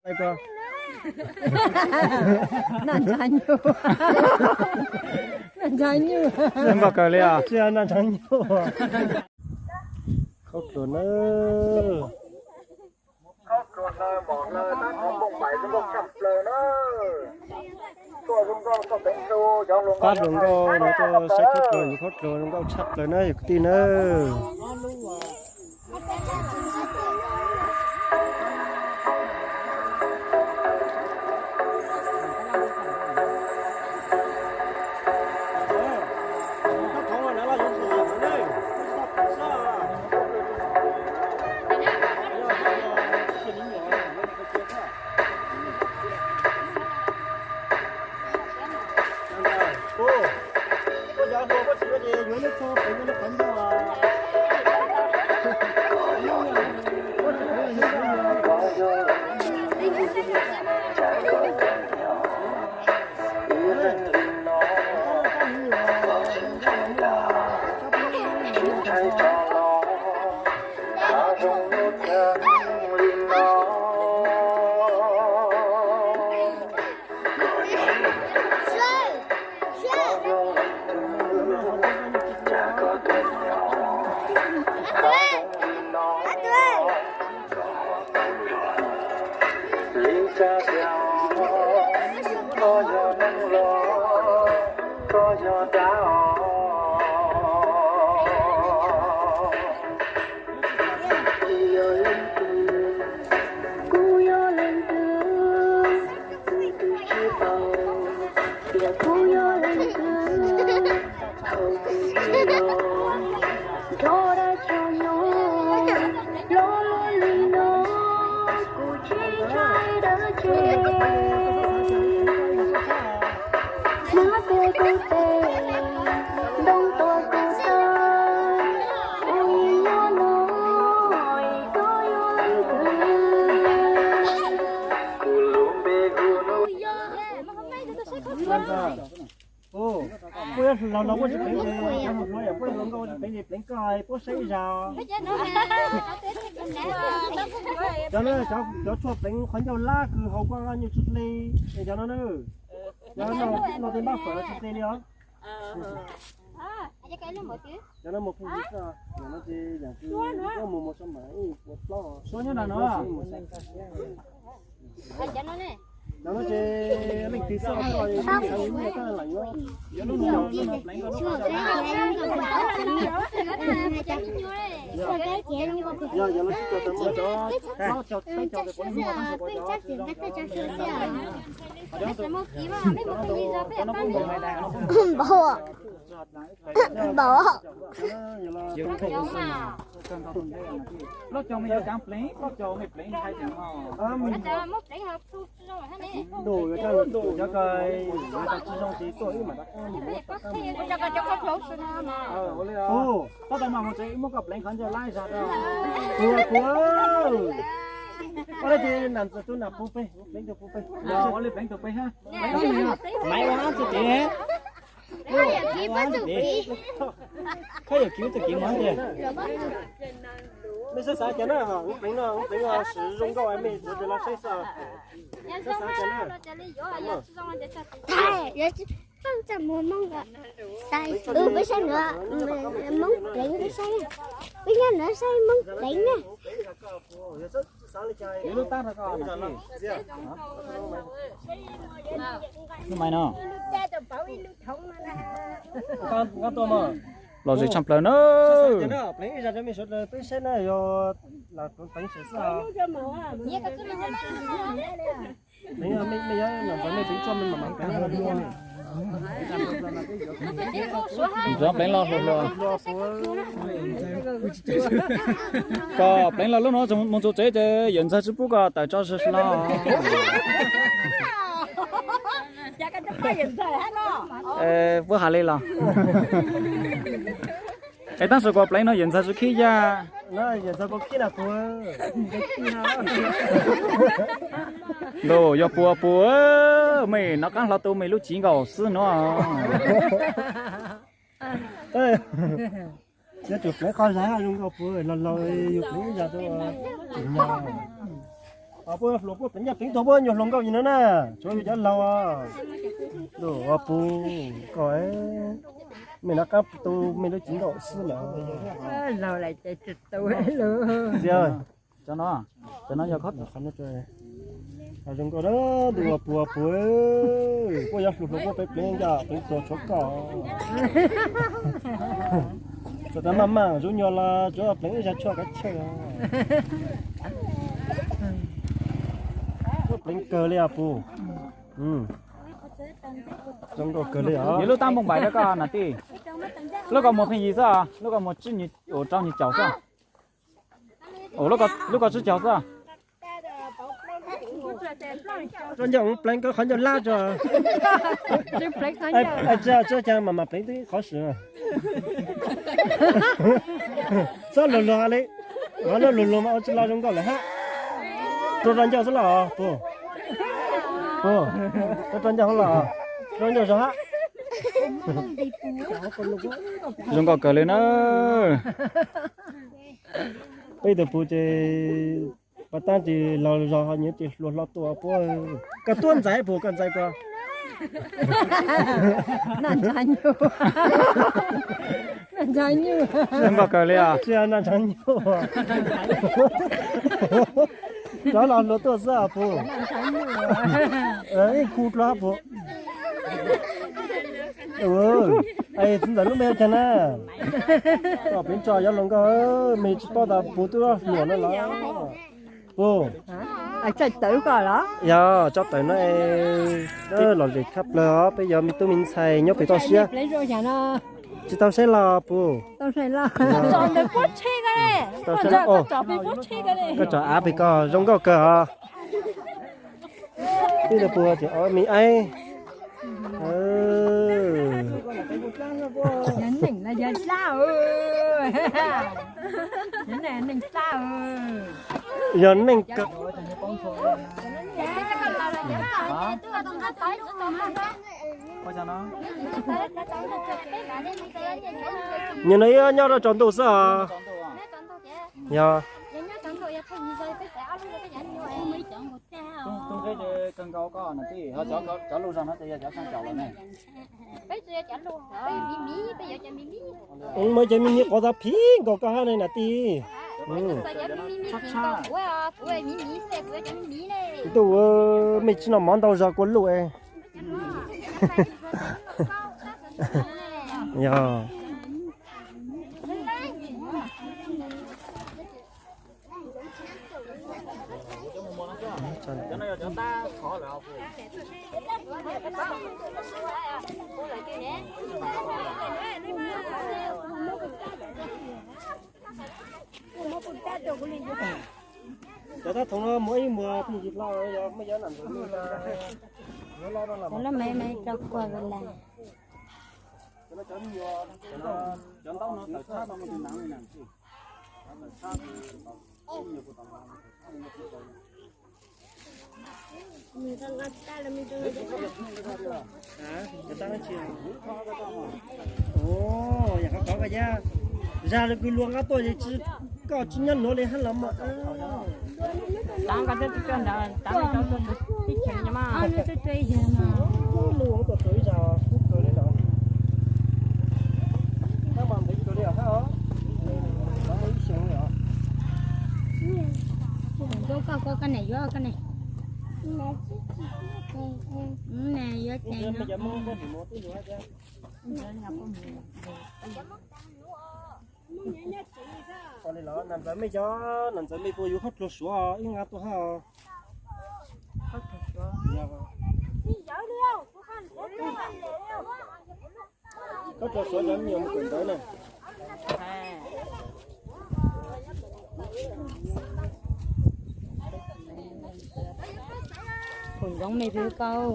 Noj ntshav nyuj. Noj ntshav nyuj. Zoo nkauj kawg li os. Tsis yog noj ntshav nyuj. Khaub dluag na. Pab hluas nkauj no tuaj saib khaub dluag, khaub dluag zoo nkauj tshaj plaws na yog kwv tij na. Kuv yog leej twg, kuv twb tsis paub, tias kuv yog leej twg. Thaum kuv tsis los, nrog dab tso nyob, los luag li no, kuv tsis ntshai dab tsi. Hmab tuag kuv tes, ntoo tuag kuv taw, kuv yeej yuav los, koj yuav leej twg. Kuv lub npe hu hnub. Puab los los puab tsis pleev, puab los nkauj tsis pleev, pleev koj puab saib zag. Cov no cov tshuaj pleev qhov ncauj lab kws haus koj nyuj tsis hle, cov no na, cov no tej npab fawm tsis hle li os. Cov no mus pheej xwb, no ces yam kws koj mus mus so mas ib puas plaub suab nyob nram no. Cov no ces leej twg xwb, koj nyiaj koj lam yuav. Yog, yog los sib cog tau muaj cov plaub cog peb cog peb cog peb cog. Npaum, npaum. Plaub cog mej yuav caav pleev, plaub cog mej pleev ntshai tias no. Cov kws tsis zoo ces tuaj ib mam rov qab mus. Tab tom mam mus tsev, muab koj pleev qhov ncauj lab zag rau. Puas, puas. Ua li ces nam txawm tus nam puag pem, pleev tus puag pem. Ua li pleev tus pem hab. Maiv ua txuj kev. Koj yog kiv txuj kev mov tiag. Mej saib xav cas na, pleev no pleev siv zoo nkauj, mej yuav los saib xav. Saib xav cas na. Peb saib no, Moob pleev, peb saib, peb nyob no saib Moob pleev na. Lom zem tshaj plaws na. Pleev los hluas hluas. Koj pleev los lub no mus txug tsev ces yawm ntxawg tsi pub koj tawm tso zog no. Puab has li los? Es tab sis kuas pleev no yawm ntxawg tsi khib yaj. Ntuj, yog puas puas, mej nov qaab hlo tu mej lub civ nkaus xwb no. Yuav tsum pleev qhov zag zoo nkauj puas, laus laus yus pleev zag rau tseem nyag. Puab hluas puab pleev, yog pleev tuag puab nyuag hluas nkauj li no na, tsuav yus cov laug. Ua puj koj, mej nov qab tu mej lub txiv nkauj xwb na. Zoo nkauj na, ntu ua puj ua puj, puab yuav hluas hluas puab pleev pleev, yog pleev tuag tshuav koj. Txawm tas maj maj zoo nyuag los tsuav pleev ib zag tshuaj kav chawj. Puab pleev kawg li os puj. Zoo nkauj kawg li os. Yog lub tab npoo npaim rau koj na tij. Lub koj muag pheej yig xwb, lub koj muag tsib nyuag, rau nyuag caum xwb. Lub koj tsib caug xwb. Rau ncauj pleev kawg qhov ncauj lab tso. Tsis tsis cas mas mas pleev twb qhov swm. Txhob luag luag li, qhov no luag luag mas ua tsis los zoo nkauj lawm hab. Rau rau ncauj xwb los puj. Puj, rau rau ncauj los, rau ncauj zog hab. Zoo nkauj kawg li na. Peb tus puj ces pas tab tis laug zog ho nyias ces hluas hlo tuaj puab. Koj tuab ntxais puj, koj ntxais koj. Zoo nkauj kawg li os. Tsis yog noj ntshav nyuj. Rov los hluas tuaj xwb puj. Ib khu dlua puj. Txiv ntxawm lub npe hu cas na? Koj pleev tso yuav hluas nkauj, mej tsis paub tas puj twb hluas no los. Puj, tso tawv koj los? Yog tso tawv no es los zem tshaj plawg os, peb yog me tub me ntxhais nyob pem toj siab. Tsis tau saib los puj. Koj tso av pem koj zoo nkauj kawg os. Peb tus puj ces ob me aib. Yog neeg kawg. Nyuag no ib nyob rau tsaus ntuj xwb os. Yog. Muaj cov me me quav txav phiv nkaus koj hab ne nam tij. Ntuj, mej tsis noj mov ntau zog kua luj. Yog. Cov tab thoov no muag ib muag pheej yig hlo, yog muaj cov nam ntxawm me, cov loj me rau kua lawm. Cov ntaub no tawm txhab no mus tus nam li na. Yam qhov kov koj yab, zag lawv kws luag nqa tuaj es koj tsis nyob nuav li hab los mas. Koj ne yuav ces no. Nam ntxawm mej cov, nam ntxawm mej puas yuav khaub dluag suav ib nqa tuaj hab os. Khaub dluag suav cov me nyuam mus kawm ntawv na. Thaum zoov me pw kau.